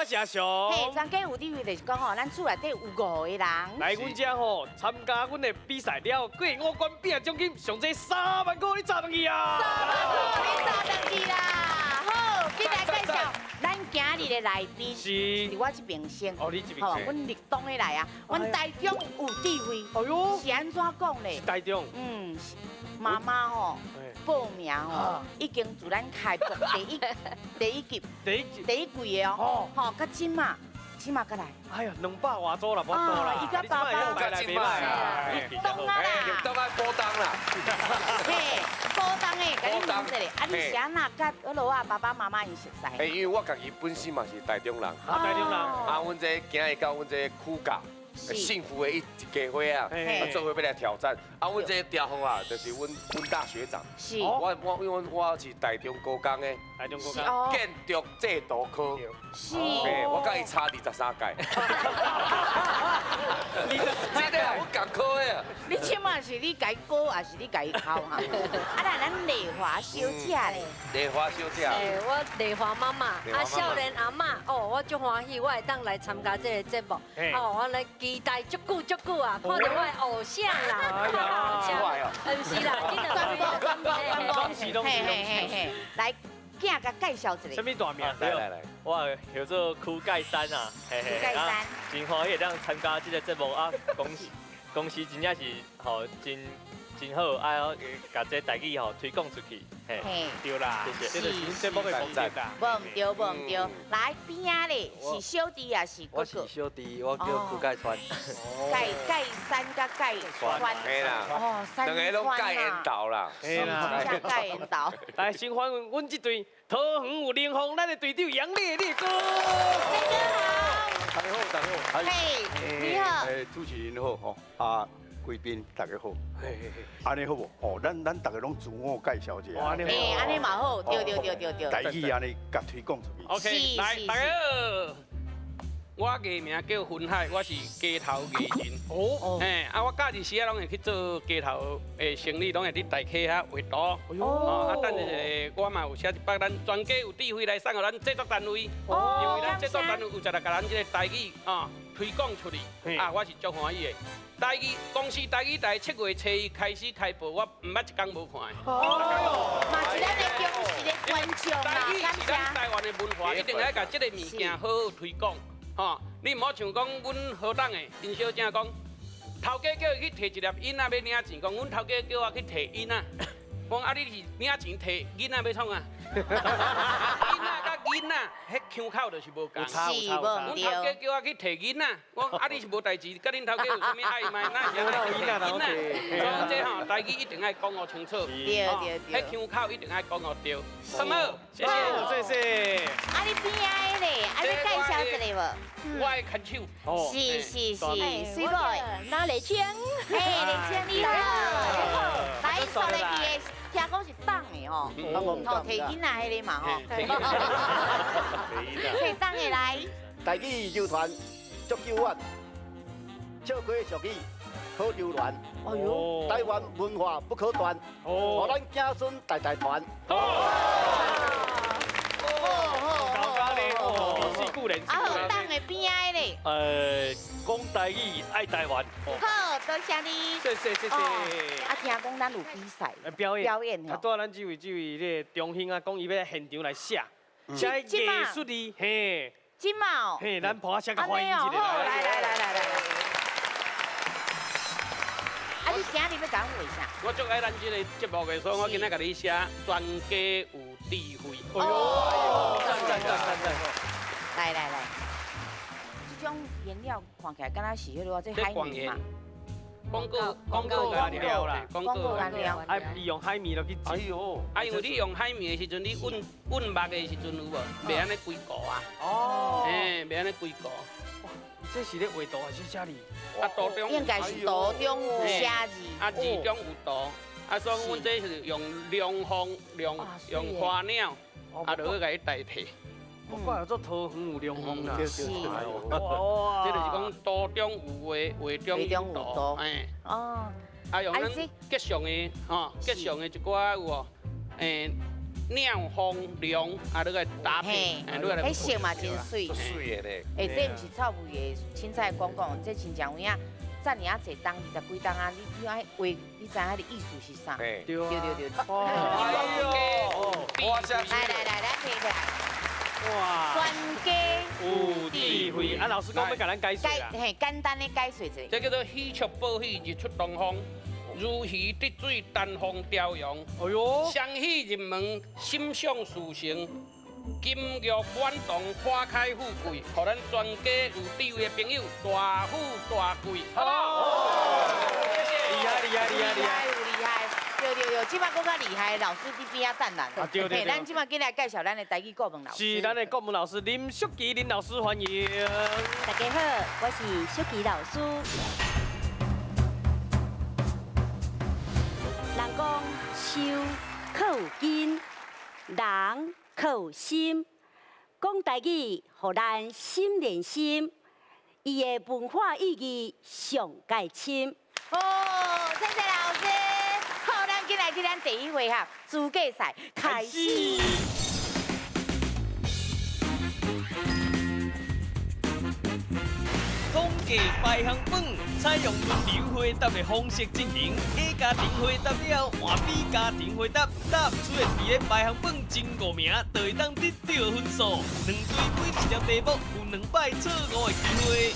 是阿雄。嘿，全家有智慧就是講吼，咱厝內底有五個人。來阮遮吼參加阮的比賽了，過五關拼獎金上濟3萬塊，你炸轉去啊！ 3萬塊，你炸轉去啦！好，緊來介紹咱今日的來賓是我這邊先。哦，你這邊好，阮立東的來啊，阮台中有智慧。哎喲，是按怎講咧？台中。嗯，媽媽吼報名吼，已經自咱開播第一集，第一集，第一季的哦，吼，到這馬，這馬閣來。哎呀，200外組啦，無多啦。伊甲爸爸來袂歹啊，立東啊啦，立東愛補冬啦。嘿，補冬的，共你問一下，啊，你是按怎佮彼落啊爸爸媽媽𪜶熟似？欸，因為我家己本身嘛是台中人，啊，台中人，啊，阮這今日到阮這苦教。幸福的一家伙啊，做伙欲來挑戰。啊，阮這調風啊，就是阮大學長。是。我因為我是台中高工的。台中高工。建築制圖科。是。我佮伊差23屆。你這個阮仝科的。你這馬是你共伊教，還是你共伊考哈？啊，那咱麗華小姐咧。麗華小姐。我麗華媽媽，啊，少年阿嬤，哦，我足歡喜，我會當來參加這個節目。哦，我來期待足久足久啊，看著我的偶像啦。哎呀，毋是啦，轉播轉播轉播，攏是攏是。嘿嘿嘿嘿，來，囝共介紹一下。啥物大名？來來來，我叫做邱蓋山啊，邱蓋山，真歡喜會當參加這個節目啊，公司真正是吼真真好，啊，共這台語吼推廣出去，嘿，對啦，謝謝，這就是節目的目的啦。無毋對，無毋對，來邊仔咧是小弟還是哥哥？我是小弟，我叫邱蓋川。蓋蓋山佮蓋川，哦，兩个攏蓋緣投啦，嘿啦，蓋緣投。來，先歡迎阮這隊桃園有靈風，咱的隊長楊烈烈哥。烈哥好。大家好，大家好。嘿，你好。欸，主持人好吼，啊，貴賓大家好。按呢好無？哦，咱逐个攏自我介紹一下。欸，按呢嘛好，對對對對對。台語按呢共推廣出去。 OK，來，大家好。我藝名叫雲海，我是街頭藝人。哦。欸，啊，我假日時啊，攏會去做街頭的生意，攏會佇大溪遐畫圖。哦。啊，等一下我嘛有寫一擺，咱全家有智慧來送予咱製作單位。哦。因為咱製作單位有一日共咱這個台語啊推廣出去，啊，我是足歡喜的。台語公視台語台7月初一開始開播，我毋捌一工無看的。哦，嘛是咱的忠實的觀眾啊，台語是咱台灣的文化，一定愛共這个物件好好推廣。吼，你毋好像講阮何黨的林小姐講，頭家叫伊去提一粒囡仔欲領錢，講阮頭家叫我去提囡仔，講啊你是領錢提囡仔欲創啊？囡仔佮囡仔，彼腔口就是無仝。是無阮頭家叫我去提囡仔，我講啊你是無代誌，佮恁頭家有啥物愛賣，哪是愛提囡仔？所以這吼台語一定愛講予清楚，對對對，彼腔口一定愛講予對。什麼？謝謝，謝謝。啊你邊仔的咧，啊你介紹一下無？我的牽手。是是是，水果。那麗青，嘿，麗青你好。來，煞來去的，聽講是黨的吼，吼提囡仔彼个嘛吼。提黨的來。台語流傳足久遠，笑歌俗語可流傳。哎喲，台灣文化不可斷，予咱子孫代代傳。好好咧，哦，四句連。啊好，黨的邊仔的咧。講台語愛台灣。好，多謝你。謝謝謝謝。啊，聽講咱有比賽。表演。表演。啊，拄仔咱這位這个中興啊，講伊欲來現場來寫，寫藝術字，嘿。這馬哦。嘿，咱破聲共歡迎一下。來來來來來。啊，你今日欲共阮畫啥？我足愛咱這个節目的，所以我今仔共你寫全家有智慧。哎喲，讚讚讚讚讚！來來來，這種顏料看起來敢若是彼个這海綿嘛？廣告顏料啦，廣告顏料。啊，伊用海綿落去。哎喲，啊，因為你用海綿的時陣，你溫溫墨的時陣有無？袂按呢規糊啊。哦。嘿，袂按呢規糊。哇，這是咧畫圖還是寫字？啊，圖中應該是圖中有寫字，啊，字中有圖。啊，所以阮這是用龍鳳、用花鳥，啊，落去共伊代替。我怪有做桃園有龍鳳啦。是。哇，這就是講圖中有畫，畫中有圖，哎。哦。啊，用咱吉祥的吼，吉祥的一寡有無？欸，鸟风龙啊，你来搭配，彼色嘛真媠，媠的咧。哎，这毋是臭味的凊彩讲讲，这亲像有影。遮尔啊济冬，20几冬啊，你爱画，你知影彼个意思是啥？对对对。哎呦！来来来，咱提起来。哇！专家有智慧，啊，老师讲欲共咱解说啦。嘿，简单的解说一下。这叫做喜鹊报喜，日出东方；如鱼得水，丹凤朝阳。哎呦！双喜入门，心想事成。金玉满堂，花开富贵，予咱全家有智慧的朋友大富大贵，好不好？谢谢，厉害厉害厉害厉害，有厉害，对对对，这摆阁较厉害，老师伫边仔等咱。啊对对对。咱这摆紧来介绍咱的台语国文老师。是咱的国文老师林淑琪林老师，欢迎。大家好，我是淑琪老师。人讲树靠有根，人靠有心，讲台语，予咱心连心，伊的文化意义上盖深。哦，谢谢老师。好，咱紧来去咱第一回合资格赛开始。统计排行榜采用轮流回答的方式进行，A 家庭回答了，换 B 家庭回答，答毋出的伫咧排行榜前5名，就会当得到分数。两队每一条题目有2摆错误的机会。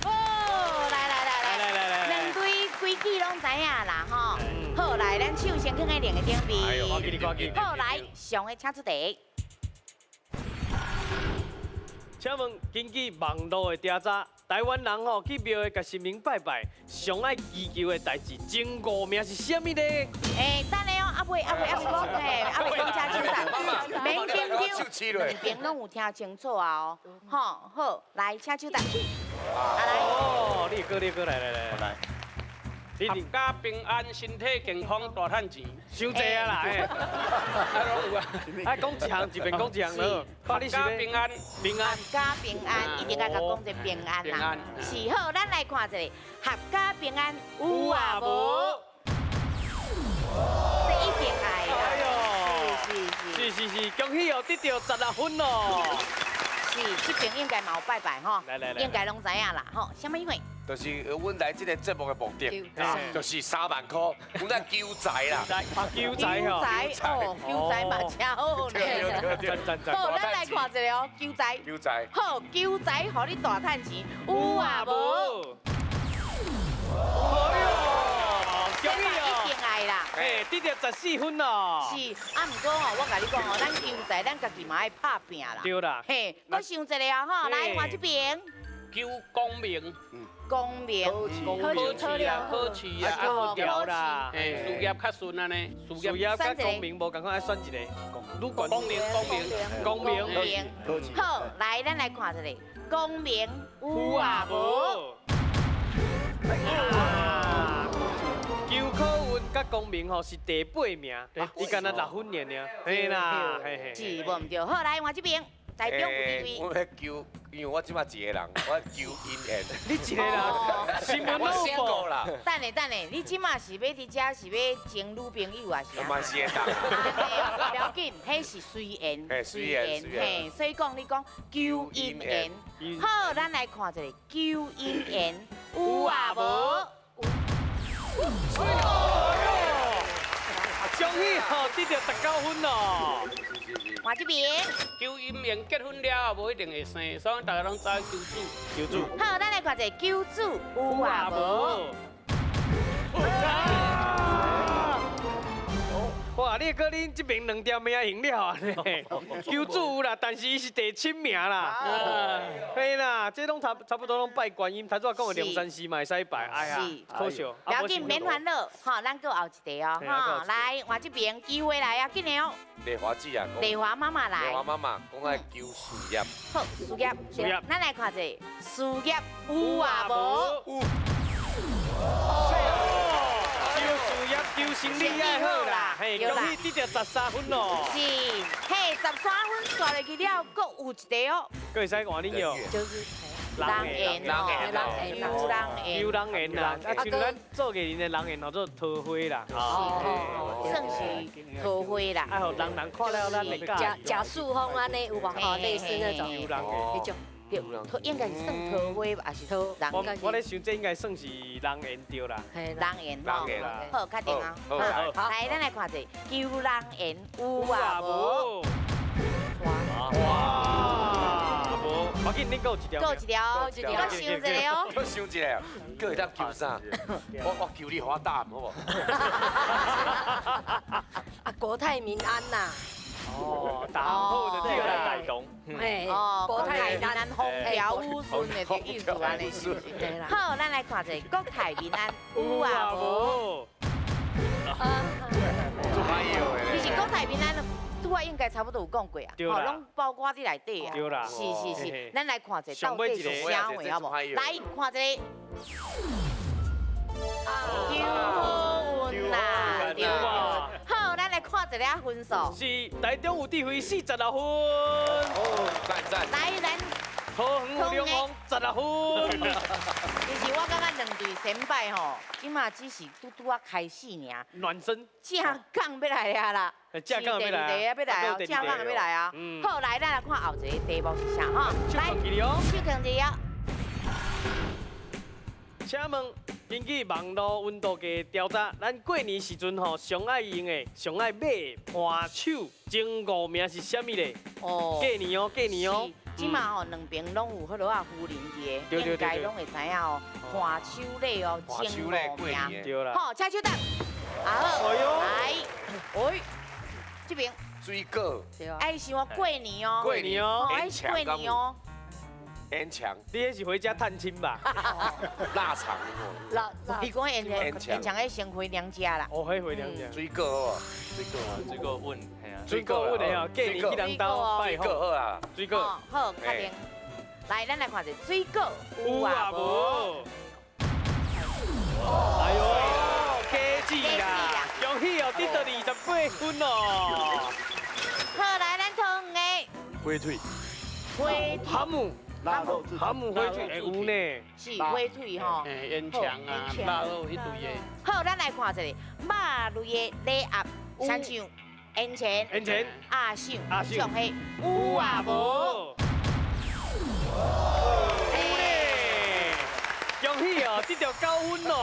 哦，来来来来来来，两队规矩拢知影啦吼。好，来，咱手先放在两个顶边。好，来，上的请出题。请问，根据网路的调查，台湾人吼去庙会共神明拜拜，上爱祈求的代志前5名是啥物呢？哎，等下哦，阿伯阿伯阿伯讲，嘿，阿伯讲真清楚，免紧张，两边拢有听清楚啊哦，吼好，来，请手答。啊来，哦，你哥你哥来来来来。闔家平安，身体健康，大趁钱。伤济啊啦！哎，拢有啊。哎，讲一项，一边讲一项咯。闔家平安，平安。闔家平安，一定爱共讲一个平安啦。是好，咱来看一下，闔家平安有啊无？这一定爱啦。哎呦，是是是是，恭喜哦，得到16分哦。是，这边应该嘛有拜拜吼，来来来，应该拢知影啦吼。啥物因为？就是阮来这个节目的目的，就是3万块，阮来求财啦。求财哦，求财哦，求财嘛真好呢。好，咱来看一下哦，求财。求财。好，求财，予你大趁钱，有啊无？哎呦，这嘛一定爱啦。哎，得到14分哦。是，啊，毋过哦，我共你讲哦，咱求财，咱家己嘛爱拍拼啦。对啦。嘿，阁想一下哦，吼，来换这边。求功名。功名，考试啊，考试啊，考调啦，哎，事业较顺安呢，事业佮功名无仝款，爱选一个。功名，功名，功名。好，来，咱来看一下，功名有啊无？求考运佮功名吼是第8名，伊敢若6分尔尔，嘿啦，嘿嘿。是无毋对，好，来换这边。台中有几位？我咧求，因为我这马一个人，我求姻缘。你一个人？新闻拢有报啦。等下等下，你这马是欲伫遮是欲争女朋友啊？是？嘛是会当。不要紧，彼是随缘。随缘，随缘。嘿，所以讲你讲求姻缘。好，咱来看一下求姻缘有啊无？有。恭喜哦，得到19分哦。换这边。求姻缘，结婚了后无一定会生，所以大家拢走去求子。求子。好，咱来看一下求子有啊无？哇，你阁恁这边2条命赢了啊！求子有啦，但是伊是第7名啦。嘿啦，这拢差不多拢拜观音，头拄仔讲的龙山寺嘛会使拜，哎呀，可惜。不要紧，免烦恼，吼，咱阁后一题哦，吼，来换这边机会来啊，紧的哦。丽华姊啊，丽华妈妈来。丽华妈妈讲爱求事业。好，事业，事业，咱来看一下，事业有啊无？有。求生理爱好啦，嘿，恭喜得到13分哦。是，嘿，13分刷落去了，阁有一题哦。阁会使换你哦。就是。人缘，人缘，求人缘，求人缘啦。啊，像咱做艺人的人缘，叫做桃花啦。哦，算是桃花啦。啊，予人人看了咱会佮贾贾树峰按呢有无？吼，类似那种。求人缘。彼种。对，应该是算桃花吧，还是桃人？我咧想，这应该算是人缘对啦。人缘吼，好，确定啊。好，来，咱来看者，求人缘有啊无？哇，无，无紧，你阁有一条。阁有一条，阁想一个哦。阁想一个，阁会当求啥？我求你予我答案好无？啊，国泰民安呐。哦，打好的对啦，带动。哎，哦，国泰民安，风调雨顺的这意思按呢。好，咱来看者国泰民安有啊无？其实国泰民安，拄仔应该差不多有讲过啊，吼，拢包括伫内底啊。是是是，咱来看者到底是啥话好无？来看一个，求好运啦，对。好，咱来看一下分数。是台中有智慧46分。哦，赞赞。来，咱桃园有龙凤16分。其实我感觉两队先败吼，这马只是拄拄仔开始尔。暖身。正港欲来啊啦！正港欲来啊！欲来啊！正港欲来啊！好，来，咱来看后一个题目是啥哈？来，手囥一下。请问，根据网路温度计调查，咱过年时阵吼上爱用的、上爱买的伴手前5名是啥物咧？哦，过年哦，过年哦。这马吼两边拢有彼落仔夫人伫的，应该拢会知影哦。伴手礼哦，前5名。对啦。好，请手答。啊好，来，哎，这边。水果。爱想哦，过年哦。过年哦。爱过年哦。烟肠，你彼是回家探亲吧？腊肠，腊，你讲烟烟肠，彼先回娘家啦。哦，彼回娘家。水果好，水果啊，水果稳，水果稳的哦，过年去人兜拜访。水果好啊，水果好，确定。来，咱来看者水果有啊无？哎呦，果子啦，恭喜哦，得到28分哦。好，来，咱桃园的。火腿。火腿。哈姆。哈姆火腿有呢，是火腿吼，烟肠啊，腊肉彼类的。好，咱来看一下肉类的礼盒，亲像烟肠、烟肠、鸭掌、鸭掌，有啊无？有呢，恭喜哦，得到9分哦。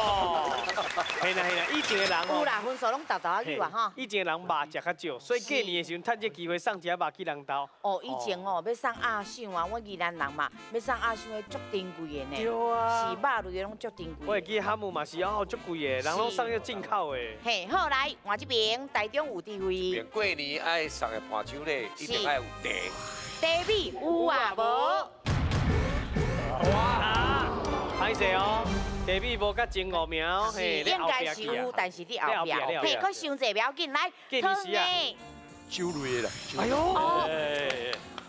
嘿啦嘿啦，以前的人哦，有啦，分数拢沓沓仔有啊吼。以前的人肉食较少，所以过年的时阵，趁这机会送一下肉去人兜。哦，以前哦，欲送鸭掌啊，阮宜兰人嘛，欲送鸭掌彼足珍贵的呢。对啊。是肉类的拢足珍贵。我会记哈姆嘛是哦，足贵的，人拢送彼进口的。嘿，好，来换这边，台中有智慧。过年爱送的伴手礼，一定爱有茶。茶米有啊无？哇！歹势哦，茶米无甲前5名哦，是应该是有，但是伫后壁。嘿，阁伤济不要紧，来，汤的。酒类的啦。哎呦，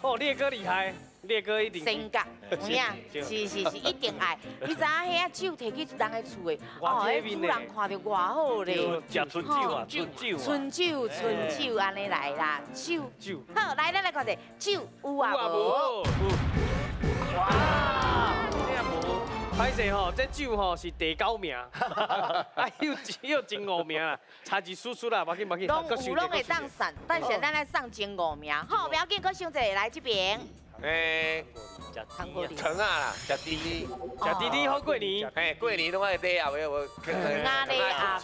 哦，烈哥厉害，烈哥一定。性格，有影，是是是，一定爱。你知影彼酒提去人的厝的，哦，彼主人看著偌好咧。食春酒啊，春酒。春酒，春酒，按呢来啦，酒。酒。好，来，咱来看者，酒有啊无？哇！歹势吼，这酒吼是第9名，啊，又前5名啦，差一丝丝啦，无紧无紧。拢有拢会当送，但是咱来送前5名，好，不要紧，阁想一个来这边。诶，糖仔啦，食甜甜，食甜甜好过年。嘿，过年拢爱礼盒的，无糖仔礼盒啦，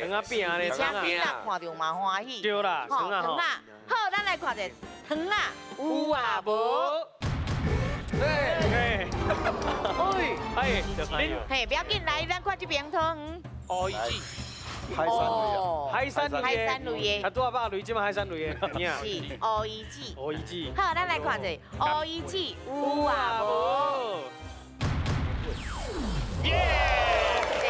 糖仔饼咧，而且囡仔看著嘛欢喜。对啦，糖仔吼。好，咱来看者糖仔有啊无？哎，哎，嘿，不要紧，来，咱看这边汤。乌鱼子，海产类啊，海产类海产类的。他拄仔肉类，这马海产类的。是乌鱼子。乌鱼子。好，咱来看者乌鱼子有啊无？耶！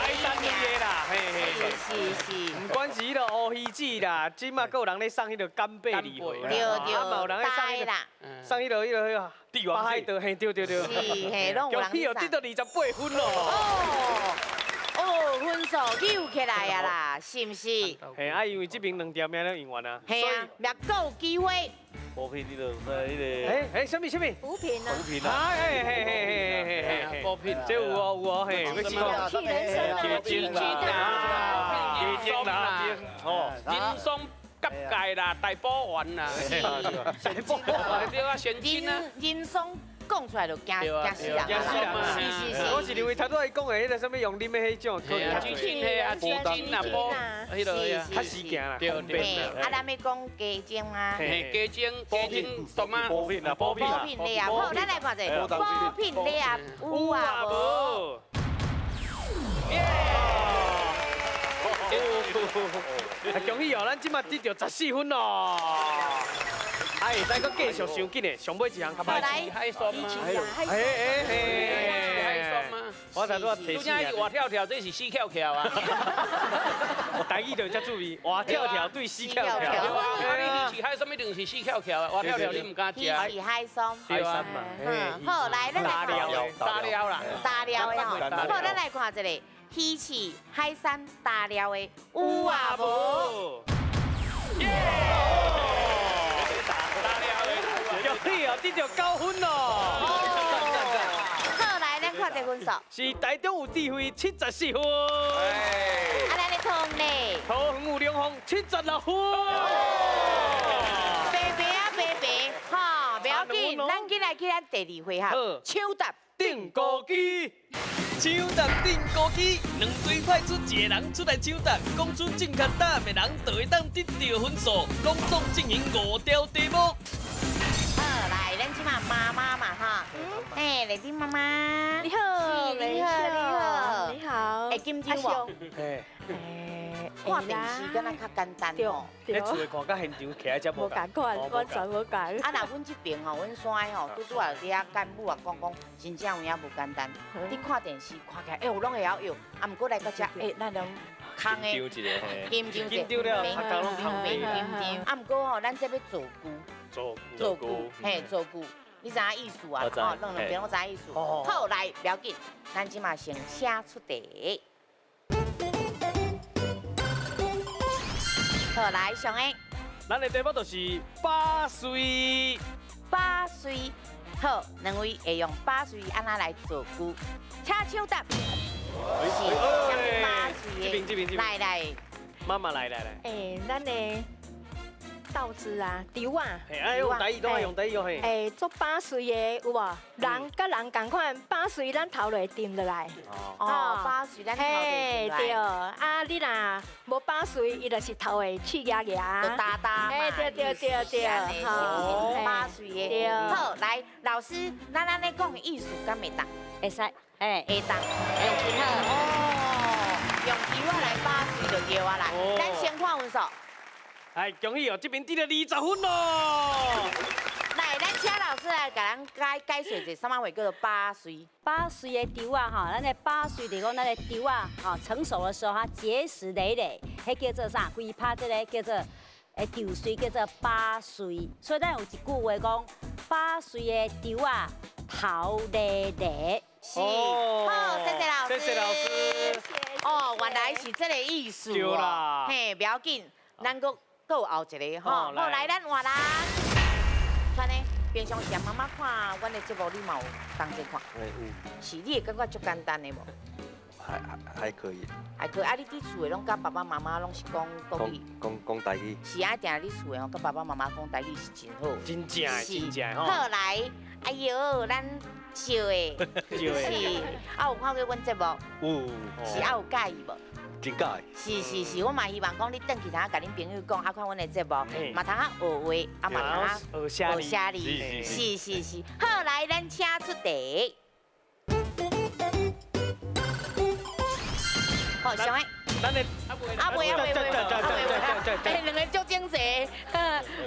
海产类的啦，嘿嘿。是是。不管是彼个乌鱼子啦，这马阁有人咧送彼个干贝礼盒，对对，啊嘛有人咧送彼个，送彼个彼个彼个帝王北海道，嘿对对对。是嘿，拢有人恭喜哦，得到28分咯。哦哦，分数扭起来啊啦，是毋是？嘿，啊，因为这边两条命拢用完啊。嘿啊，也阁有机会。补品你就在彼个。欸欸，啥物啥物？补品啊。补品啊。嘿嘿嘿嘿嘿嘿。补品，这有哦有哦嘿，要试看。去人参啊，鸡精啦，鸡精啦，哦，人参。甲钙啦，大补丸啦，大补丸对啊，玄参啊，人参讲出来就惊惊死人，惊死人，是是是。我是认为头拄仔伊讲的彼个啥物用啉的彼种，鸡精嘿啊，鸡精啊，补，彼个啊，较时行啦，对对。啊，咱欲讲鸡精啊，鸡精鸡精什么？补品啊，补品补品的啊，好，咱来看者，补品的啊，有啊无？恭喜哦，咱这马得到14分咯！哎，会使阁继续伤紧的，上尾一项较歹。来，海参吗？哎哎哎，海参吗？我头拄仔提醒你，活跳跳，这是死翘翘啊！台语就遮注意，活跳跳对死翘翘。对啊，啊你鱼翅海参一定是死翘翘啊，活跳跳你毋敢食。鱼翅海参。海参嘛。嗯，好，来，咱来看。大料啦。大料的吼，好，咱来看一个。鱼翅海参大料的有啊无？耶！大料的，恭喜哦，得到9分哦。好，来，咱看这分数。是台中有智慧74分。啊，咱的桃园呢？桃园有龙凤76分。白白啊白白，哈，不要紧，咱紧来去咱第二回合，抢答顶高机。抢答顶高机，两队派出一个人出来抢答，讲出正确答案的人就会当得到分数。拢总进行5条题目。好，来，咱这马妈妈嘛哈，哎，丽丁妈妈，你好，你好，你好，会紧张无？看电视敢若较简单吼，咧厝内看佮现场徛在遮无无仝款，完全无仝。啊，若阮这边吼，阮山吼，拄拄仔伫遐干母啊讲讲，真正有影无简单。你看电视看起来，欸，有拢会晓摇，啊，毋过来到遮，欸，咱拢空的，紧张紧张了，头拢空紧张。啊，毋过吼，咱这欲造句，造句，嘿，造句，你知影意思啊？吼，两边拢知影意思。好，来，不要紧，咱这马先写出题。好，来上个，咱的题目就是八岁，八岁，好，两位会用八岁按怎来造句？请抢答，是八岁的，这边这边，来来，妈妈来来来，欸，咱的豆子啊，稻啊，哎，用台语都爱用台语哦嘿，欸，做八岁的有无？人佮人仝款，八岁咱头就会沉落来。哦，八岁咱头就会沉落来。对，啊，你若无八岁，伊就是头会刺牙牙。就哒哒嘛。哎，对对对对，好，八岁的。好，来，老师，咱按呢讲的意思敢会当？会使，哎，会当，用真好哦，用稻仔来八岁就对啊啦。咱先看分数。哎，恭喜哦，这边得了20分咯。来，咱请老师来共咱解解释一下，啥物话叫做八岁？八岁的稻仔吼，咱的八岁就是讲咱的稻仔吼成熟的时候，它结实累累，彼叫做啥？规拍这个叫做稻穗叫做八岁。所以咱有一句话讲，八岁的稻仔头累累。是，好，谢谢老师。谢谢老师。哦，原来是这个意思哦。嘿，不要紧，咱阁有后一个吼。好，来，咱换人。穿呢，平常时妈妈看阮的节目，你嘛有同齐看？有。是，你会感觉足简单的无？还可以。还可以，啊！你伫厝的拢佮爸爸妈妈拢是讲国语。讲台语。是啊，定你厝的吼，佮爸爸妈妈讲台语是真好。真正的，真正的吼。好，来，哎呦，咱笑的，笑的。是，啊，有看过阮节目？有。是啊，有佮意无？真佮意。是是是，我嘛希望讲你转去通共恁朋友讲，啊，看阮的节目，嘛通啊学话，啊嘛通啊学写字。是是是，好，来，咱请出题。好，上个。咱的阿妹阿妹阿妹阿妹，两个足整齐，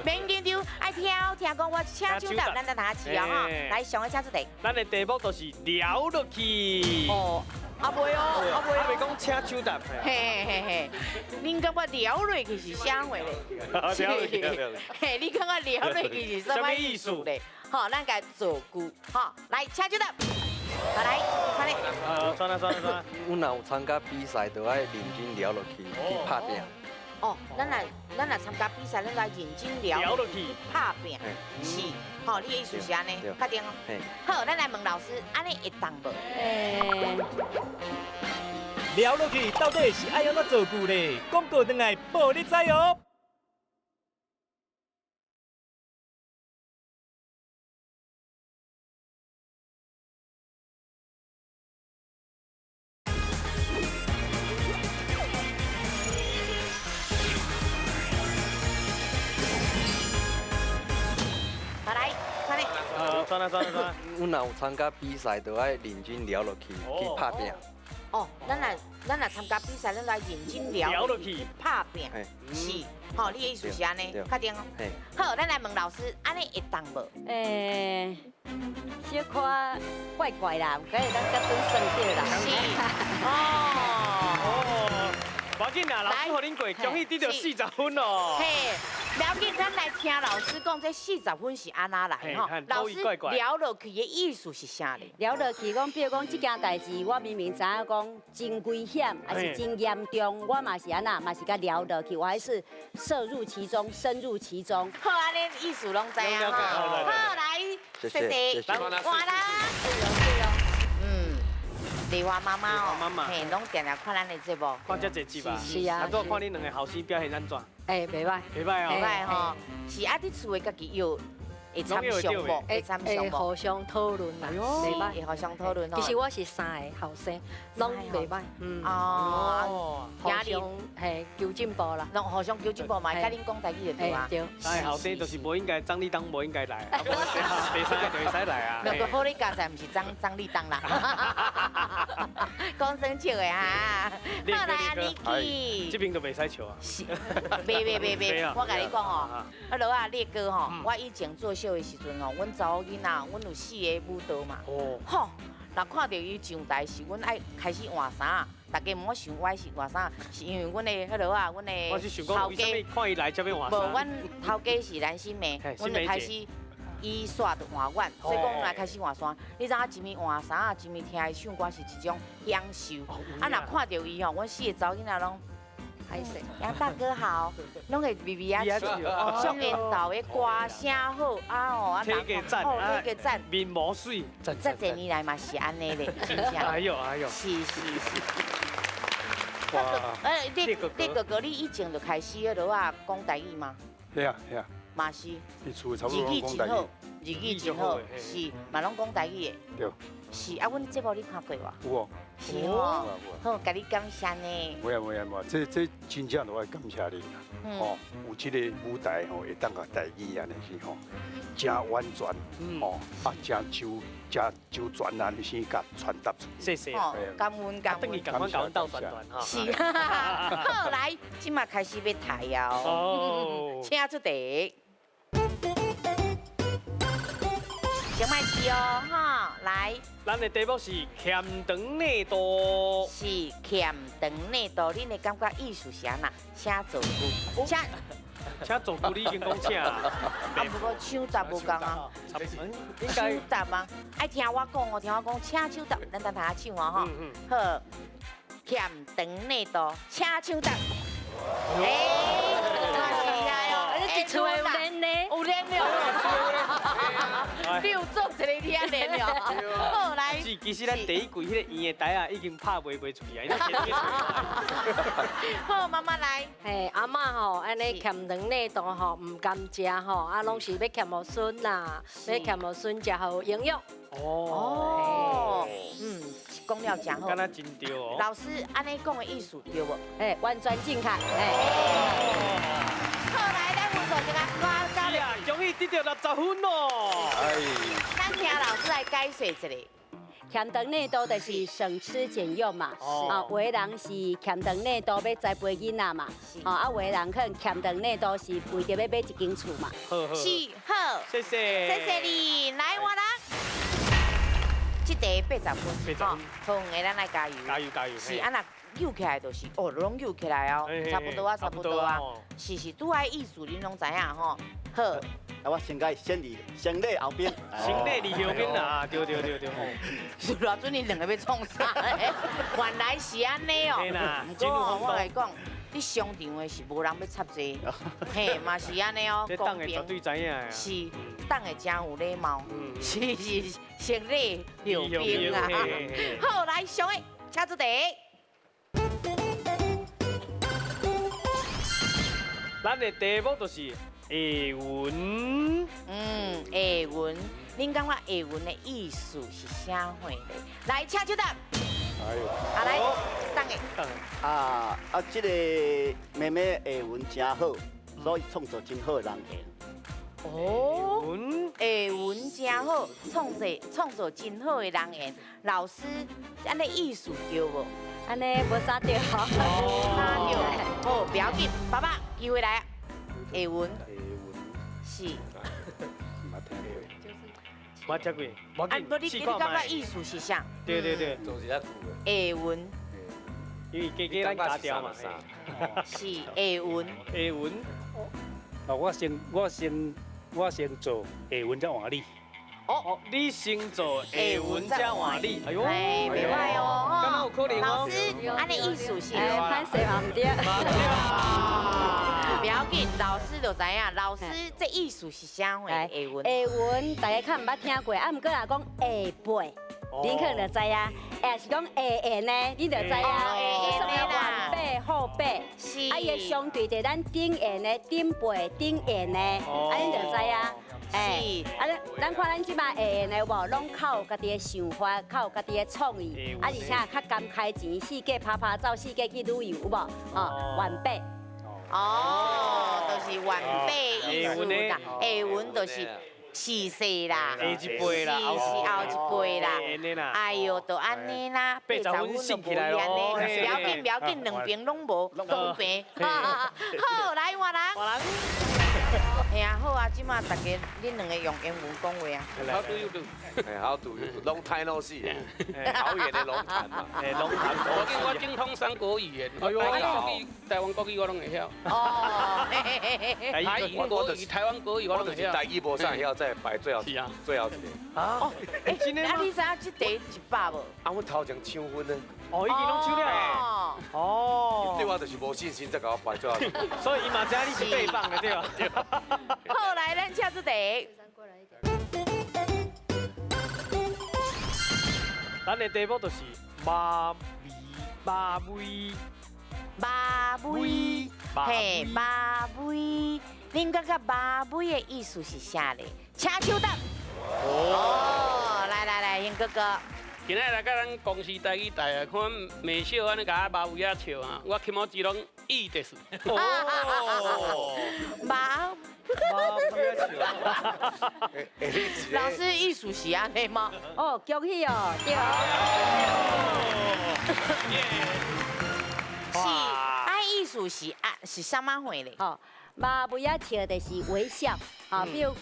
免紧张，爱听听讲我请抢答，咱再通试哦吼。来，上个请出题。咱的题目就是聊落去。哦，阿妹哦，阿妹。阿妹讲请抢答。嘿嘿嘿，恁感觉聊落去是啥货咧？聊落去，嘿，你感觉聊落去是啥物意思咧？好，咱共造句，好，来请抢答。好来，穿咧。穿啦穿啦穿啦。阮若有参加比赛，就爱认真聊落去，去拍拼。哦，咱若参加比赛，咱来认真聊落去拍拼，是，吼，你的意思是按呢？确定哦。好，咱来问老师，按呢会当无？聊落去到底是爱按怎造句咧？广告转来报你知哦。算了。阮若有参加比赛，就爱认真聊落去，去拍拼。哦，咱若参加比赛，咱来认真聊落去拍拼。是，吼，你的意思是按呢？确定哦。好，咱来问老师，按呢会当无？小可怪怪啦，可以咱较准算对啦。是。哦。无要紧啦，老师予恁过，恭喜得到40分哦。嘿，不要紧，咱来听老师讲，这40分是按怎来吼？老师聊落去的意思是啥咧？聊落去讲，比如讲这件代志，我明明知影讲真危险，还是真严重，我嘛是按怎，嘛是共聊落去，我还是涉入其中，深入其中。好，按呢意思拢知影吼。好，来，谢谢，换啦。丽华妈妈哦，嘿，拢定定看咱的节目，看遮济集吧。是啊，啊，拄看恁两个后生表现按怎？哎，袂歹，袂歹哦，袂歹吼。是啊，伫厝的家己有会参详无？会参详无？会互相讨论啦，袂歹，会互相讨论哦。其实我是三个后生，拢袂歹。嗯。哦，互相嘿求进步啦，拢互相求进步嘛，佮恁讲台语就对啊。对。三个后生就是无应该张立东无应该来，第三个就会使来啊。两个好你加在，毋是张张立东啦。讲生笑的哈。好来，阿尼基，这边就袂使笑啊。是，袂，我共你讲哦，啊罗啊，烈哥吼，我以前做秀的时阵吼，阮查某囡仔，阮有4个舞蹈嘛。哦。吼，若看到伊上台时，阮爱开始换衫，大家毋好想我是换衫，是因为阮的彼落啊，阮的头家。我是想讲，为啥物看伊来才欲换衫？无，阮头家是蓝心湄，阮就开始伊煞就换阮，所以讲来开始换衫。你知影一暝换衫啊，一暝听伊唱歌是一种享受。啊，若看著伊吼，阮4个查某囡仔拢。杨大哥好，拢会微微啊笑，上缘投的歌声好啊吼，啊体格赞，体格赞，面毛水，这几年来嘛是按呢咧，真正。哎呦哎呦，是是是。哇！你哥哥，你以前就开始彼落啊讲台语吗？对啊对啊。嘛是。你厝差不多讲台语。日语真好，是嘛拢讲台语的。对。是啊，阮节目你看过无？有哦。是哦。好，共你感谢呢。袂啊袂啊袂，这真正都爱感谢你啦。吼，有这个舞台吼，会当共台语按呢是吼，真完全，吼啊，真周真周全按呢是共传达出去。谢谢。感恩感恩。等于共阮共阮斗宣传哈。是。好，来，这马开始欲抬啊哦。请出题。先麦试哦，哈，来。咱的题目是俭长内度。是俭长内度，恁的感觉意思是按怎？请造句，请。请造句，你已经讲请啊。啊，不过抢答无仝啊。抢答吗？爱听我讲哦，听我讲，请抢答，咱等下抢哦，哈。好，俭长内度，请抢答。哎，厉害哦！你一厝的有练呢？有练了。你有做一个听练了。好来。是，其实咱第一季彼个圆的台仔已经拍袂袂出去啊，好，妈妈来。嘿，阿嬷吼，按呢俭长内度吼，毋甘食吼，啊，拢是欲俭予孙啦，欲俭予孙食好营养。哦。嗯，讲了真好。敢若真对哦。老师，按呢讲的意思对无？哎，完全正确。好，来，咱分数这个高高的。恭喜得到60分哦。哎。咱听老师来解释一下。俭长内度就是省吃俭用嘛，啊，有的人是俭长内度欲栽培囡仔嘛，啊，有的人可能俭长内度是为著欲买一间厝嘛。是，好，谢谢，谢谢你，来我来，这题80分，吼，好，的咱来加油，加油加油，是啊，若扭起来就是哦，拢扭起来哦，差不多啊，差不多啊，是是，拄爱意思恁拢知影吼，好。啊，我先共先礼，先礼后兵，先礼后兵啊，对对对对。是偌准你两个欲创啥？原来是按呢哦。毋过我来讲，伫商场的是无人欲插这，嘿，嘛是按呢哦，公平，绝对知影。是，党的真有礼貌，是是，先礼后兵啊。好，来上个，请出题。咱的题目就是下文。嗯，下文，恁感觉下文的意思是啥货咧？来，请出答。哎呦，啊来，等下。啊啊，这个妹妹下文真好，所以创造真好的人缘。哦，下文真好，创造真好的人缘。老师，按呢意思对无？按呢无啥对。啥对？好，不要紧，爸爸机会来。下文。是。我听过，啊，无你感觉意思是啥？对对对，总是较旧的。下文，因为加加咱加调嘛。是下文。下文。啊，我先做下文再换你。哦，你先做下文再换你。哎呦，哎，袂歹哦，敢有可能哦。老师，按呢意思是？哎，歹势嘛毋对。不要紧，老师就知影。老师这意思是啥货？下文。下文大家较毋捌听过，啊，毋过若讲下辈，恁可能就知影。也是讲下缘呢，恁就知影。这属于晚辈后辈。是。啊，伊的相对就咱顶缘的顶辈顶缘的，啊，恁就知影。是。啊，咱看咱这摆下缘的有无，拢较有家己的想法，较有家己的创意，啊，而且较甘开钱，四界拍拍走，四界去旅游，有无？哦，晚辈。哦，就是晚辈意思啦，下文就是逝世啦，下一辈啦，是后一辈啦，哎呦，就按呢啦，80分就无安呢，不要紧，不要紧，两边拢无公平。好，来换人。嘿啊，好啊，这马大家恁两个用英文讲话啊。 How do you do？哎，How do you do？Long time no see，桃园的龙潭嘛。哎，龙潭。我精通三国语言，台湾国语、台湾国语我拢会晓。哦。台语、国语、台湾国语我拢会晓。台语无啥会晓，再排最后。是啊，最后一个。啊。哦，哎，真的啊，你知影这题100无？啊，阮头前抢分呢。哦，已经拢抢了。哦。对我就是无信心，才共我排最后。所以伊嘛知你是背棒的，对吧？好，来，咱请出题。咱的题目就是马尾，马尾，马尾，嘿，马尾。恁感觉马尾的意思是啥咧？请手答。哦，来来来，英哥哥。今日来到咱公视台语台啊，看美秀按呢共马尾仔笑啊，我起码只拢意就是。哦，马。老师艺术是按呢吗？哦，恭喜哦，对。是，啊，艺术是啊，是啥物货咧？哦，马尾仔笑就是微笑，啊，比如。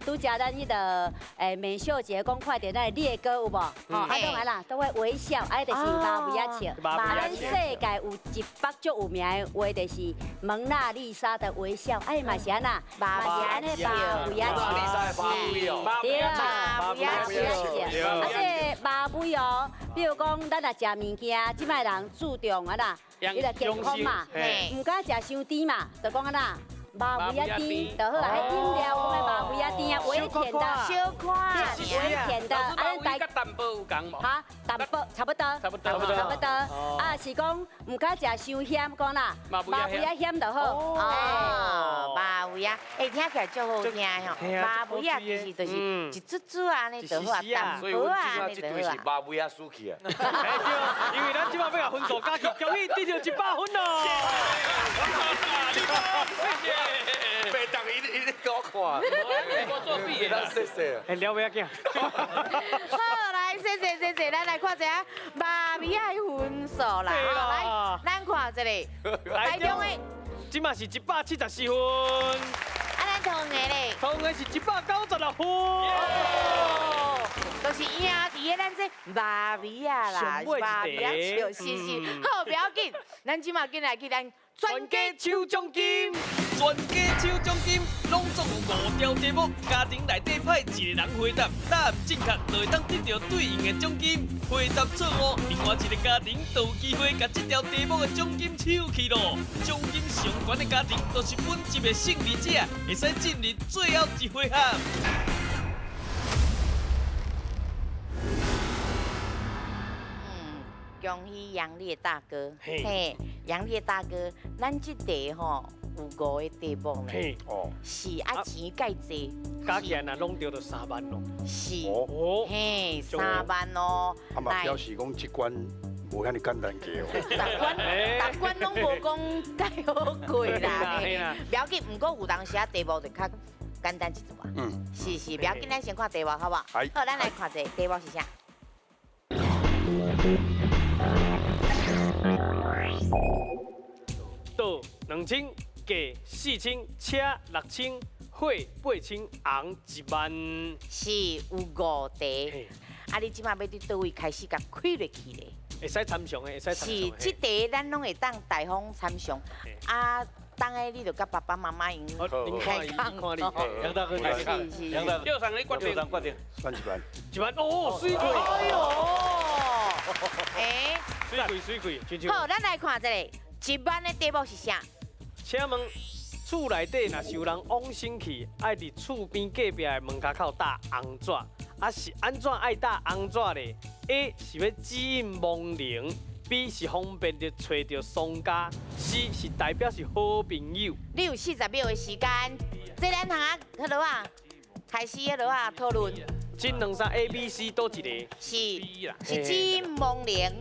拄才咱彼个美秀姐讲看著咱的烈哥有无？吼，啊，拢安啦，都会微笑，啊，就是马尾仔笑。啊，咱世界有100足有名的画，就是蒙娜丽莎的微笑，哎嘛是按那，嘛是按呢马尾仔笑。对，马尾仔笑。啊，这个马尾哦，比如讲咱若食物件，这摆人注重啊啦，伊个健康嘛，毋敢食伤甜嘛，就讲按那。马尾仔甜就好啊，彼饮料讲的马尾仔甜啊，微甜的，小可，微甜的。啊，咱台淡薄有仝无？哈，淡薄差不多，差不多，差不多。啊，是讲毋敢食伤咸，讲啦，马尾仔咸就好。哦，马尾仔，哎，听起来足好听吼。马尾仔其实就是一撮撮按呢就好啊，淡薄按呢就好啊。所以阮这对是马尾仔输去啊。对，因为咱这摆欲共分数加起，恭喜得到100分咯。白当伊伊咧给我看，我作弊的，谢谢。哎，了袂仔好，来，谢谢谢谢，咱来看一下马尾仔的分数啦。来，咱看一下，台中的，这马是174分。啊，咱桃园的咧，桃园是196分。就是赢伫个咱这马尾仔啦，马尾仔笑，是是。好，不要紧，咱这马紧来去咱全家抽奖金。全全家抽奖金，拢总有五条题目，家庭内底派一个人回答，答案正确就会当得到对应的奖金。回答错误，另外一个家庭就有机会共这条题目的奖金抢去咯。奖金上悬的家庭，就是本集的胜利者，会使进入最后一回合。恭喜杨烈大哥，嘿，杨烈大哥，咱这题吼有五个题目呢，哦，是啊，钱介济，加起来若拢对就3万咯，是，哦，嘿，3万哦，啊嘛表示讲这关无遐尔简单过哦，逐关逐关拢无讲介好过啦，不要紧，毋过有当时啊题目就较简单一点啊，嗯，是是，不要紧，咱先看题目好无？好，咱来看一下题目是啥？倒2000，价4000，车6000，货8000，红1万。是有五题，啊！你这马欲伫佗位开始共开落去咧？会使参详的，会使参详。是，这题咱拢会当大方参详。啊，当下你就佮爸爸妈妈𪜶开讲。杨大哥开讲。杨大哥，六三你决定。决定。选1万。1万哦，水贵。哎呦，哎，水贵水贵。好，咱来看一下。1万的题目是啥？请问，厝内底若是有人往生去，爱伫厝边隔壁的门跤口搭红纸，啊是按怎爱搭红纸咧？A 是欲指引亡灵，B 是方便著揣著丧家，C 是代表是好朋友。你有40秒的时间，这咱通啊，好落啊，开始彼落啊讨论。这两三 A、B、C 佗一个？是，是指引亡灵。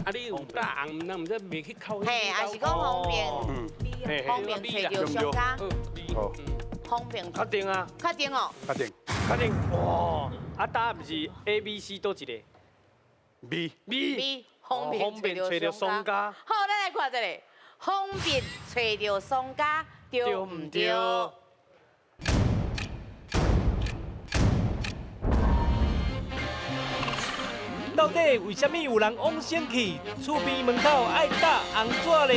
啊，你有搭红，那毋知袂去扣。嘿，还是讲方便，方便揣著商家。方便。确定啊？确定哦。确定。确定。哇，啊，答案是 A、B、C 佗一个？B。 B。方便揣著商家。好，咱来看一下，方便揣著商家，对毋对？到底为啥物有人往生去，厝边门口爱搭红纸咧？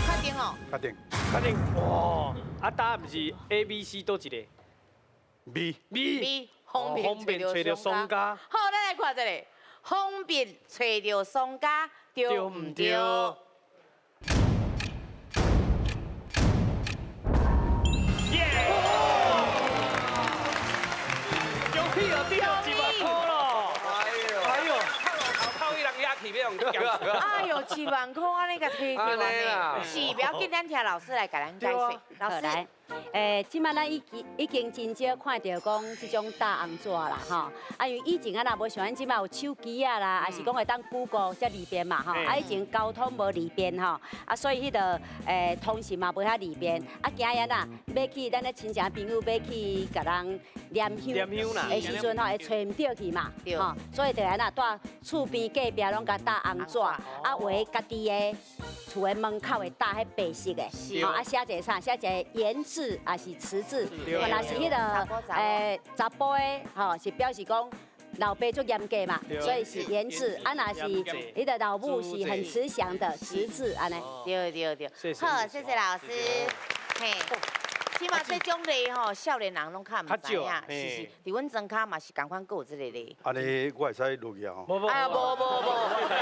确定哦。确定。确定。哇！啊，答案是 A、B、C 佗一个？B。 B。方便揣著商家。好，咱来看一下，方便揣著商家，对毋对？耶！恭喜哦，得到1万块咯！哎呦，靠伊人压起，欲用哎呦，1万块按呢共提著按呢，是，不要紧，咱听老师来共咱解释。老师。来，这摆咱已经真少看著讲这种搭红纸啦，吼。啊，因为以前啊，若无像咱这摆有手机啊啦，也是讲会当 Google 遮利便嘛，吼。啊，以前交通无利便吼，啊，所以彼个通讯嘛无遐利便。啊，今日啊，欲去咱的亲戚朋友欲去共人念香的时阵吼，会揣毋著去嘛，吼。所以就按怎蹛厝边隔壁拢共搭红纸，啊，画家己的厝的门口会搭彼白色的，吼，啊，写一个啥？写一个言字，也是辞字，若是彼个查埔的，吼，是表示讲老爸足严格嘛，所以是言字。啊，若是彼个老母是很慈祥的慈字，按呢。对对对，好，谢谢老师。嘿，起码这种例吼，少年人拢较毋知影，是是，伫阮庄跤嘛是仝款，阁有这个例。按呢，我会使落去啊？无哎呀，无无无，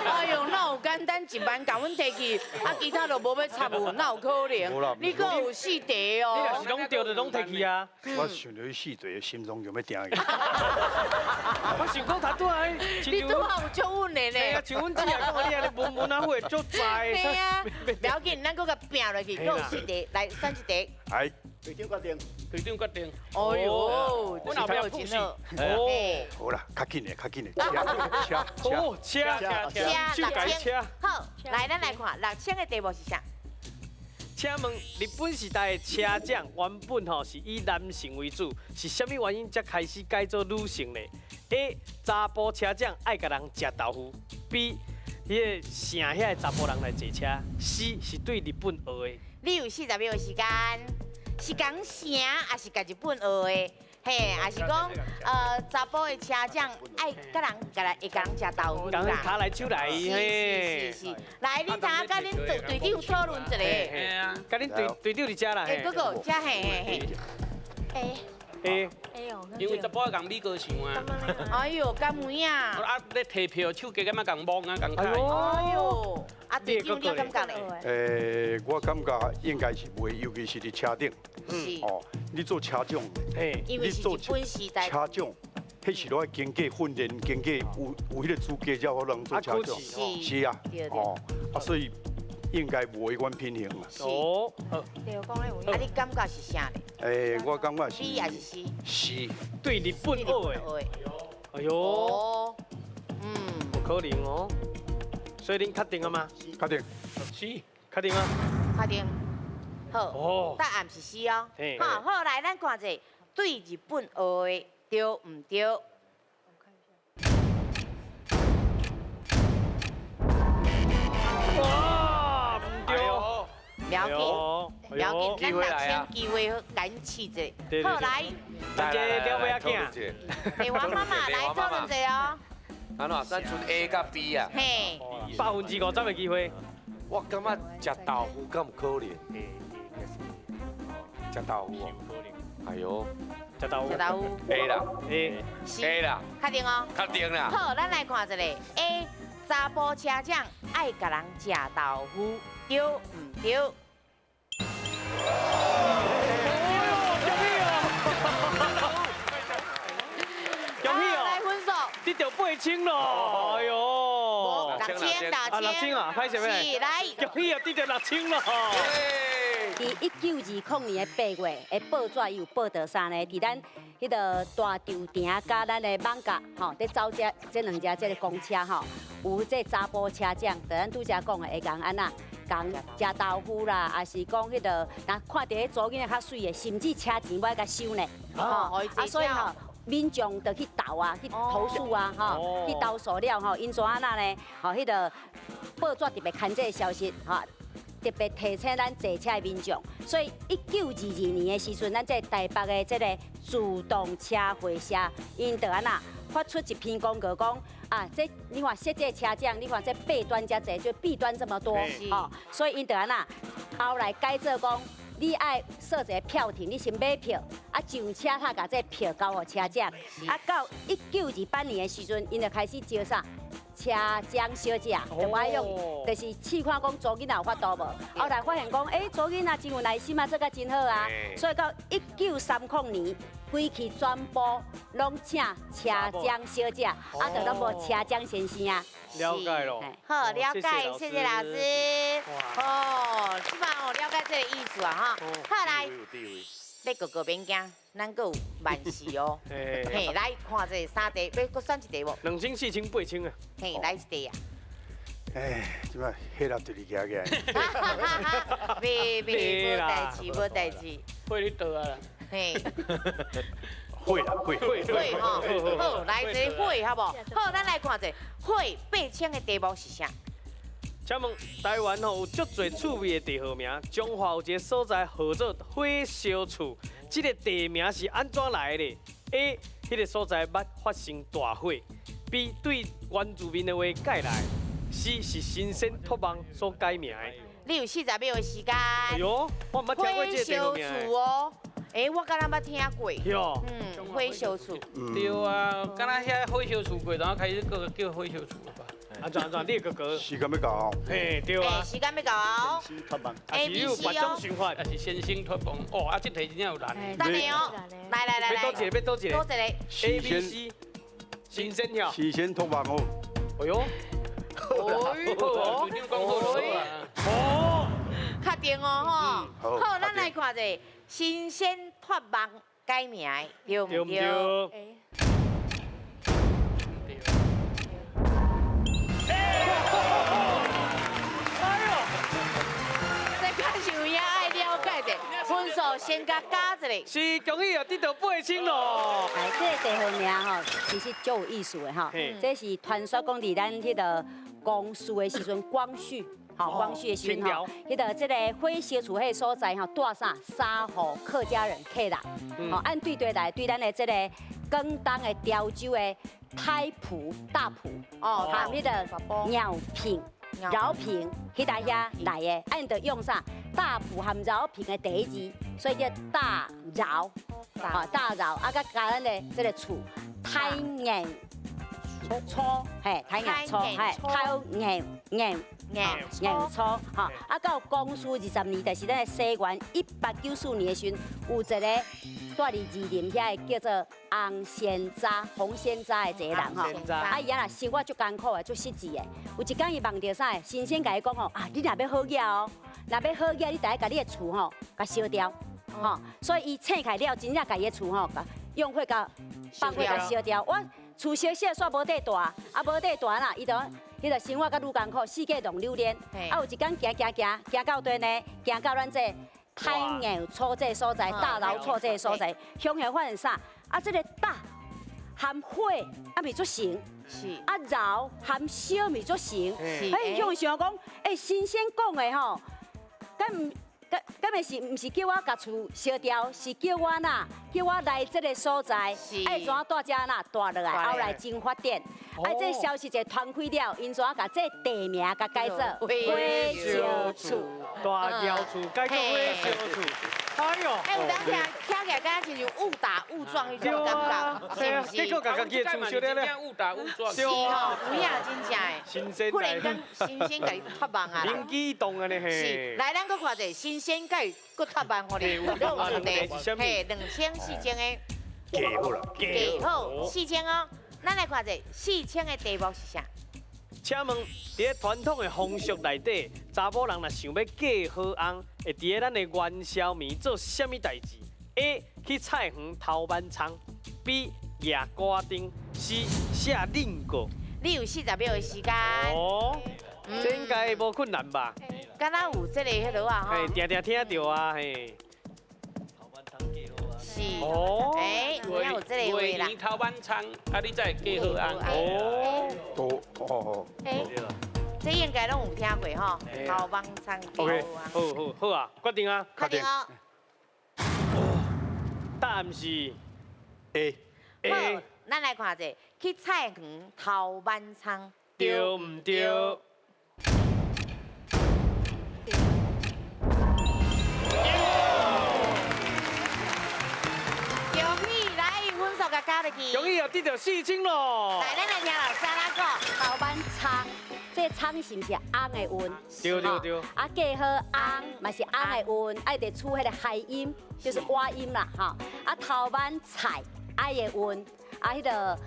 哎哟，哪有简单1万共阮提去，啊，其他就无欲插有，哪有可能？你阁有4题哦。你若是拢对，就拢提去啊。我想著彼4题，心脏就欲定去。我想讲他拄仔，你拄仔有足稳的呢。嘿啊，像阮姊啊，讲你按呢文文啊，会足在。嘿啊，不要紧，咱阁共拼落去，阁有4题，来选一题。哎。队长决定，队长决定。哎呦，阮后壁有真好。哦，好啦，较紧的，较紧的，车车车车6000。好，来，咱来看6000的题目是啥？请问日本时代的车匠原本吼是以男性为主，是啥物原因才开始改做女性呢？A. 查埔车匠爱共人食豆腐。B. 彼个城遐的查埔人来坐车。C 是对日本学的。你有40秒的时间，是讲城，抑是共日本学的？嘿，抑是讲，查埔的车长爱佮人，共来会共人食豆腐啦。跤来手来，是是是。来，恁通佮恁队队长讨论一下。佮恁队队长伫遮啦。哎，哥哥，遮嘿嘿嘿。哎。哎。因为查埔共米糕像啊。哎呦，敢有影。啊，咧提票手机感觉共摸啊，共开。哎呦，啊，队长你感觉咧？我感觉应该是袂，尤其是伫车顶。是。哦，你做车长，因为是日本时代。车长，彼是拢爱经过训练，经过有彼个资格才好人做车长。是啊。哦，啊，所以应该无违反品行啦。哦。对，讲咧有。啊，你感觉是啥咧？我感觉是。 B 还是 C？是。对日本学的。哎呦。有可能哦。所以恁确定了吗？确定。是。确定啊。确定。好。答案是 C 哦。好，好，来，咱看者对日本学的对毋对？哇，毋对。不要紧，不要紧，咱6000机会共恁试者。好，来。来，这个了解。电话妈妈来讨论者哦。安怎？咱賰 A 佮 B 啊。嘿。50%的机会。我感觉食豆腐敢有可能？食豆腐哦。哎呦。食豆腐。食豆腐。 A 啦。A。A 啦。确定哦。确定啦。好，咱来看一下 A，查埔车长爱共人食豆腐，对毋对？恭喜哦！来分数，得到8000咯！哎呦， 6000，啊6000啊，歹势咩？是来，恭喜啊，得到6000咯！伫1920年的8月的报纸，伊有报道啥呢？伫咱彼个大稻埕佮咱的艋舺吼，伫走这这两只这个公车吼，有这查埔车长，就咱拄才讲的，会共按怎？共食豆腐啦，抑是讲彼个，若看著彼查某囡仔较媠的，甚至车钱欲共收呢。吼，啊，所以吼，民众就去投啊，去投诉啊，吼，去投诉了吼，𪜶怎按怎呢？吼，彼个报纸特别刊这个消息，吼，特别提醒咱坐车的民众。所以1922年的时阵，咱这台北的这个自动车会社，𪜶就按怎发出一篇公告讲。啊，这你看设计车长，你看这弊端遮济，就弊端这么多，吼，所以𪜶就按怎后来改做讲，你爱设一个票亭，你先买票，啊上车才共这票交予车长，啊到1928年的时阵，𪜶就开始招啥？车长小姐，就爱用，就是试看讲查某囡仔有法度无。后来发现讲，欸，查某囡仔真有耐心啊，做甲真好啊。所以到1930年，规气全部拢请车长小姐，啊，就拢无车长先生啊。了解咯。好，了解，谢谢老师。哦，这摆哦了解这个意思啊哈。好来，你哥哥免惊，咱阁有万事哦。嘿，来看这三题，欲阁选一题无？ 2000、4000、8000啊。嘿，来一题啊。哎，这摆血压直直起来。袂袂，无代志，无代志。会你倒啊。嘿。会啦，会会吼，好，来这个会好无？好，咱来看者会8000的题目是啥？请问台湾吼有足济趣味的地号名，彰化有一个所在号做火烧厝，这个地名是按怎来的？A. 彼个所在捌发生大火。B. 对原住民的话改来。C. 是神仙托梦所改名的。你有40秒的时间。哎呦，我毋捌听过这个地号名。火烧厝哦。哎，我敢若捌听过。嗯，火烧厝。对啊，敢若遐火烧厝过，然后开始阁叫火烧厝吧。安怎安怎？你哥哥。时间欲到哦。嘿，对啊。时间欲到哦。A B C 哦。循环，还是先生托梦？哦，啊，这题真正有难。等下哦，来来来来。欲多一个，欲多一个。多一个。 A B C，先生跳。神仙托梦哦。哎呦。哦。哦。确定哦吼。好，咱来看者。神仙托梦改名，对毋对？哎呦，这较是有影爱了解者，分数先共加一下。是，恭喜啊，得到8000咯。哎，这个地号名吼，其实足有意思的吼。这是传说讲伫咱彼个古光绪的时阵，光绪，吼，光绪的时阵吼，彼个这个火烧厝彼个所在吼，带啥3户客家人客人，吼，按对对来对咱的这个广东的潮州的太埔大埔，哦，含彼个饶平、饶平，彼搭遐来的，按就用啥大埔含饶平的第一字，所以叫大饶，啊大饶，啊，佮加咱的这个厝太硬。粗，嘿，太硬粗，嘿，太硬硬硬硬粗，吼，啊，到光绪20年，就是咱的西元1894年的时阵，有一个住伫二林遐的叫做洪先扎、洪先扎的一个人吼，啊，伊啊若生活足艰苦的，足失志的。有一工伊梦著啥？神仙共伊讲吼，啊，你若欲好额哦，若欲好额，你得爱共你的厝吼，共烧掉，吼，所以伊醒起来了，真正共伊的厝吼，用火共放火共烧掉。我厝烧烧煞无地住，啊无地住啦，伊就彼个生活阁愈艰苦，四界浪流连。啊有一工行行行，行到佗呢，行到咱这太硬厝这个所在，大饶厝这个所在，乡下发现啥？啊这个大含火啊未做成，啊饶含烧未做成。哎，乡想讲，欸，神仙讲的吼，敢毋？敢袂是毋是叫我共厝烧掉，是叫我呐，叫我来这个所在，爱怎住遮呐住落来，后来真发展。啊，这消息一传开了，𪜶怎共这地名共改做火烧厝，大窑厝改做火烧厝。哎呦！哎，有当听听起来敢若亲像误打误撞彼种感觉，是毋是？结果共家己的厝烧了咧，误打误撞。是吼，有影真正的。新鲜。忽然间，神仙共你托梦啊！灵机一动按呢嘿。是，来，咱阁看者，神仙共伊阁托梦予你，有一个，嘿，2000、4000的。嫁好啦。嫁好，4000哦。咱来看者，4000的题目是啥？请问，伫咧传统的风俗内底，查某人若想欲嫁好翁，会伫咧咱的元宵暝做啥物代志？A. 去菜园偷挽葱；B. 举瓜灯；C. 写令告。你有40秒的时间。哦，这应该无困难吧？敢若有这个彼落啊？嘿，定定听著啊，嘿。是。哦。哎，有这个话啦。偷挽葱，啊，你才会嫁好翁。哦。都哦。哎，这应该拢有听过吼，偷挽葱。 OK，好好好啊，决定啊。决定哦。答案是 A。 A。咱来看者，去菜园偷挽葱，对毋对？恭喜又得到4000咯！来，咱来听老师来讲，偷挽葱，这葱是毋是翁的韵？对对对。啊，嫁好翁嘛是翁的韵，爱得出彼个谐音，就是蛙音啦，吼。啊，偷挽菜，爱的韵，啊，彼个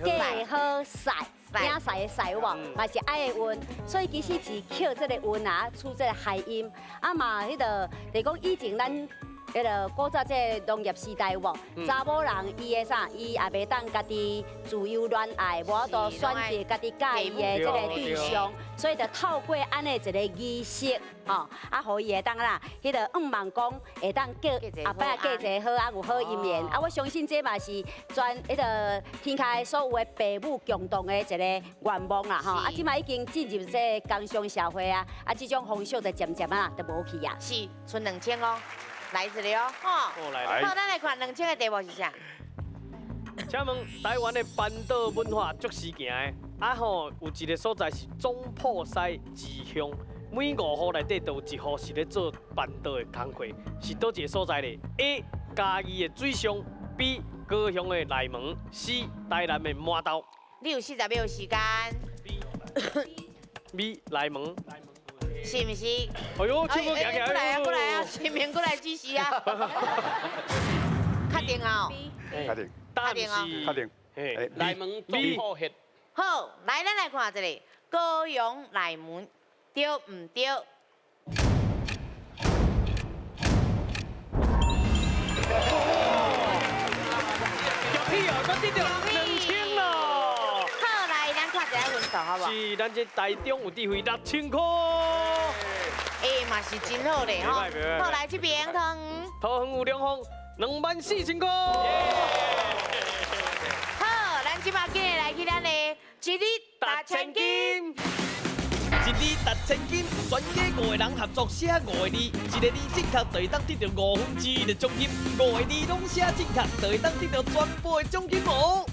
嫁好婿，领婿的婿有无？嘛是爱的韵，所以其实是捡这个韵啊，出这个谐音。啊嘛，彼个就是讲以前咱。彼个古早这个农业时代有无？查某人伊的啥，伊也袂当家己自由恋爱，无法度选择家己佮意的这个对象，所以就透过按呢一个仪式，吼，啊，予伊会当啦，彼个愿望讲会当嫁后摆嫁一个好翁有好姻缘。啊，我相信这嘛是全彼个天下所有的父母共同的一个愿望啦，吼。啊，这马已经进入这个工商社会啊，啊，这种风俗就渐渐啊，就无去啊。是，賰2000哦。来一个哦，吼，好，咱来看2000的题目是啥？请问台湾的班岛文化足时行的，啊吼，有一个所在是总铺师之乡，每5户内底都有1户是咧做办桌的工课，是佗一个所在咧？A. 嘉义的水上，B. 高雄的内门，C. 台南的满豆。你有40秒时间。 B. 内门。是毋是？哎呦，唱歌行起来！过来啊，过来啊，新民过来支持啊！确定啊？确定。确定哦。确定。内门总铺穴。好，来，咱来看一下高雄内门对毋对？恭喜哦，阁得著2000咯！好，来，咱看一下分数，好无？是，咱这台中有智慧6000块。哎，嘛是真好咧吼！好，来这边桃园，桃园有两方24000块。好，咱这马紧来去咱的一日大千金。值千金，全家5个人合作写5个字，一个字正确就会当得到1/5的奖金，5个字拢写正确就会当得到全部的奖金哦。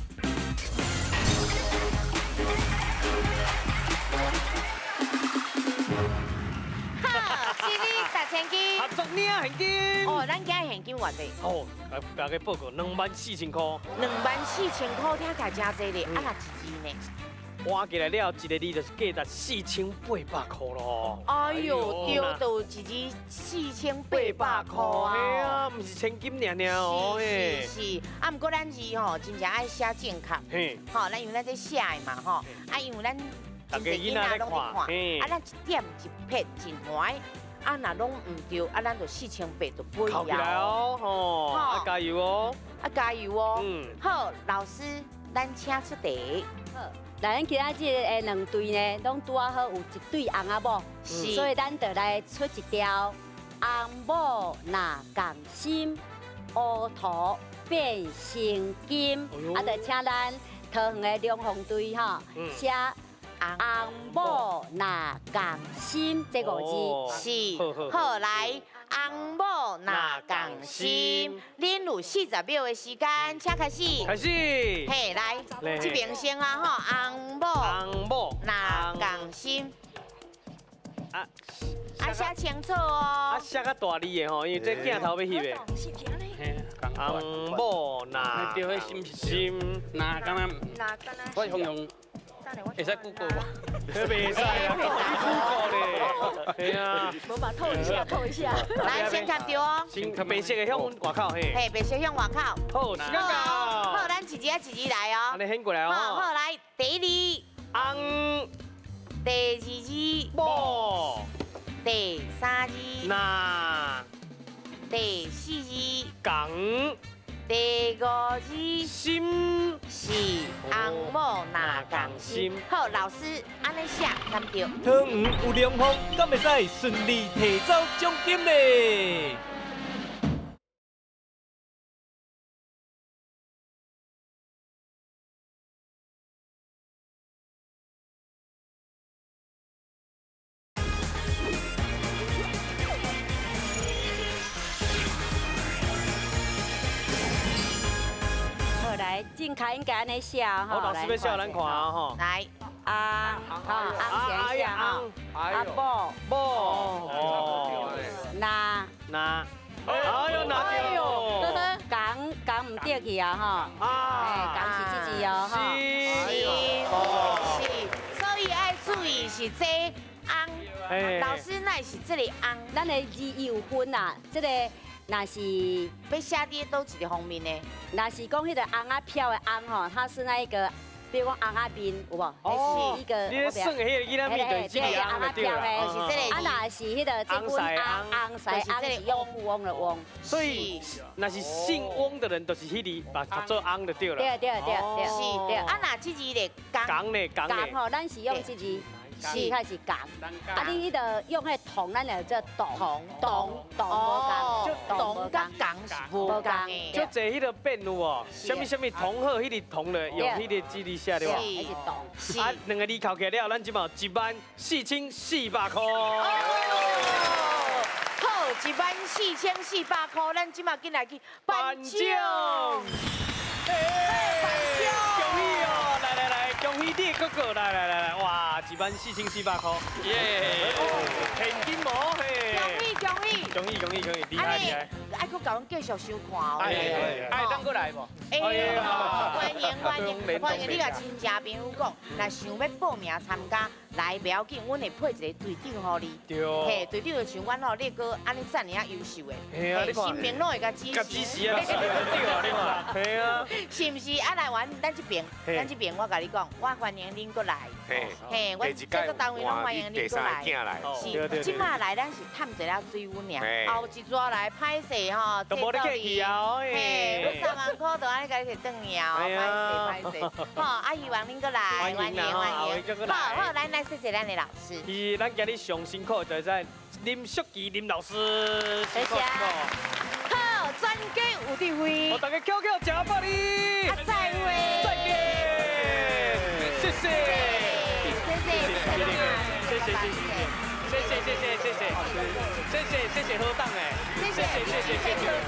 好，一字值千金，合作领现金。哦，咱今日现金偌济？哦，大家报告24000块。24000块听起来真济咧，啊，若一字呢？换起来了，一个字就是价值4800块咯。哎呦，对，就一字4800块啊！嘿啊，毋是千金尔尔哦。是是，啊，毋过咱字吼，真正爱写正确。嘿。吼，咱因为咱这写的嘛吼，啊，因为咱真济囡仔拢咧看，啊，咱一点一撇真欢喜，啊，若拢毋对，啊，咱就4800就飞啊。起来哦，吼，啊，加油哦！啊，加油哦！嗯。好，老师，咱请出题。好。来，咱今仔日的两队呢，拢拄仔好有一对翁仔某，所以咱就来出一条翁某若仝心，乌土变成金。啊，就请咱桃园的龙凤队吼写翁某若仝心这5字。是，好来。翁某若仝心，恁有40秒的时间，请开始。开始。嘿，来，这边先啊吼，翁某。翁某若仝心。啊，啊写清楚哦。啊，写较大字的吼，因为这镜头欲翕的。翁某若仝心，若敢若，我用用。会使 Google 无？袂使啊，你 Google 咧。嘿啊。无嘛，透一下，透一下。来，先看到哦。先白色的向阮外口嘿。嘿，白色向外口。好，时间到。好，咱一字一字来哦。按呢显过来哦。好，好，来，第一字。翁。第二字。某。第三字。若。第四字。仝。第五字。心。是翁某若仝心。好，老师按呢写，敢对？桃园有龙凤，敢会使顺利提走奖金咧？正确应该按呢写吼。好，老师欲写咱看啊吼。来，啊，好，翁先写吼。啊，某某，哦，若若，哎呦，若对哦。仝仝毋对去啊吼。啊，仝是这字哦吼。是是，所以爱注意是这翁，老师那是这个翁。咱的字有分啊，这个。若是欲写伫佗一个方面呢？若是讲彼个翁仔飘的翁吼，它是那一个，比如讲翁仔面有无？哦，是一个。你咧算的彼个囡仔面就是这个翁就对啦。就是这个。啊，若是彼个这阮翁翁婿翁是用富翁的翁。所以，若是姓翁的人，就是彼字把读做翁就对了。对对对对。是。啊，若这字咧，仝咧仝咧。仝吼，咱是用这字。是，还是仝。啊，你彼个用彼铜，咱就叫铜，铜，铜无仝，铜佮仝是无仝的。就济彼个变有哦，啥物啥物铜好，彼个铜咧用彼个字字写对无？彼是铜。啊，两个字扣起来了，咱这马14400块。好，14400块，咱这马紧来去颁奖。颁奖！恭喜哦！来来来，恭喜你哥哥！来来来来，哇，14400块，耶！现金无嘿！恭喜恭喜！恭喜恭喜恭喜！厉害厉害！爱阁共阮继续收看哦。爱当阁来无？哎，欢迎欢迎欢迎！你共亲戚朋友讲，若想欲报名参加，来袂要紧，阮会配一个队长予你。对。嘿，队长就像阮吼，你阁按呢遮尔仔优秀的，嘿，神明拢会共支持。支持啊！对啊，你看。嘿啊。是毋是？啊，来玩咱这边，咱这边我共你讲，我欢迎恁阁来。嘿，阮这个单位拢欢迎恁阁来。是，这马来咱是探一下水温尔，后一逝来歹势吼，都无咧客气啊！嘿，我3万块就按呢共你摕转去啊，歹势歹势。好，啊，希望恁阁来，欢迎欢迎。好好，来来，谢谢咱的老师。是，咱今日上辛苦就在林淑琪林老师。谢谢。好，专家有智慧。我大家翘翘吃饱哩。啊，再会。再见。谢谢。谢谢。谢谢谢谢谢谢。謝謝謝謝好黨的，謝謝謝謝謝謝。